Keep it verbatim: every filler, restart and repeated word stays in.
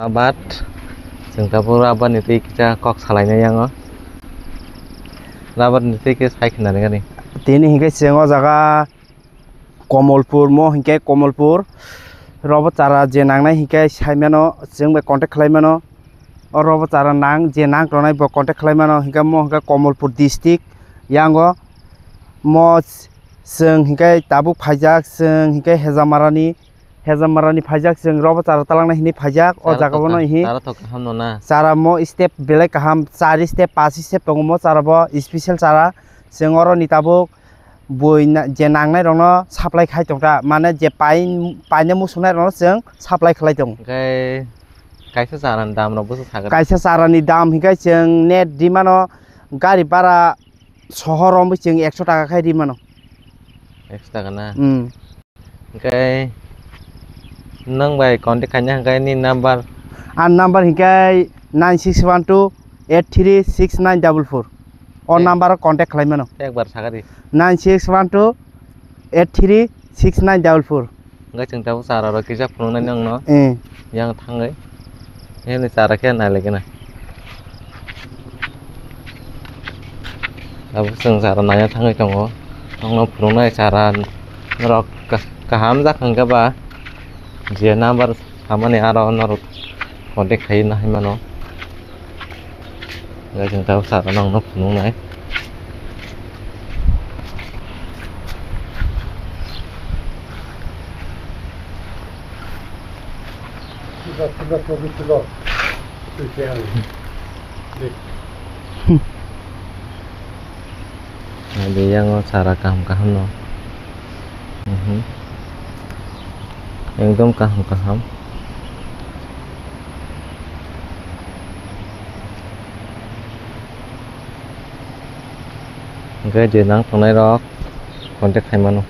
Rabat, chwng tabuk rabat ni twi kisa kok salainai yango. Rabat ni twi khe sai khna ringani. Tini hinkhe chwng o jaga Komolpur, mo hinkhe Komolpur. Robo chara je nangnai hinkhe sai mano, chwng bai contact khlai mano. O robo chara nang, je nang tongnai bo contact khlai mano, hinkhe mo hinkhe Komolpur district yango. Mo chwng hinkhe tabuk phaijak, chwng hinkhe Hejamarani, Hejamarani phaijak, chwng robo chara talangnai hinwi phaijak. O jaga bono hi chara to kaham no na. Chara mo step belai kaham, chari step, pachi step tongo mo chara bo, special chara. Chwng oro ni tabuk bui na-, je nangnai rokno supply khai tongkha, mane je pai, paina muchungnai rokno chwng supply khlai tongo. Hinkhe kaisa chara ni dam rok bwswk sakha? Kaisa chara ni dam hinkhe chwng net rimano gari bara sohor romwi chwng ekso taka khai rimano. Ekso taka na? Hmm. Hinkhe nwng bai contact khaina hinkhe ni number? Ani number hinkhe nine six one two eight three six nine double four. O number o contact khlai mano. Ekbar sakha di. Nine six one two eight three six nine double four. Hinkhe chwng tabuk chara rok kisa phunuknai nongno. Eh. Yang thangwi. Nini chara khe nai lai gana. Abo chwng chara naina thangwi tongo. Nokno phunuknai chara norok ka-, kaham jak hwnkhe ba je number samani aro norok contact khai nahai mano. Hwnkhe chwng tabuk chara nokno phunuknai. Naidi yango chara kaham kaham no. Mhm. Ekdom kaham kaham. Hwnkhe je nang tongnai rok contact khai mano.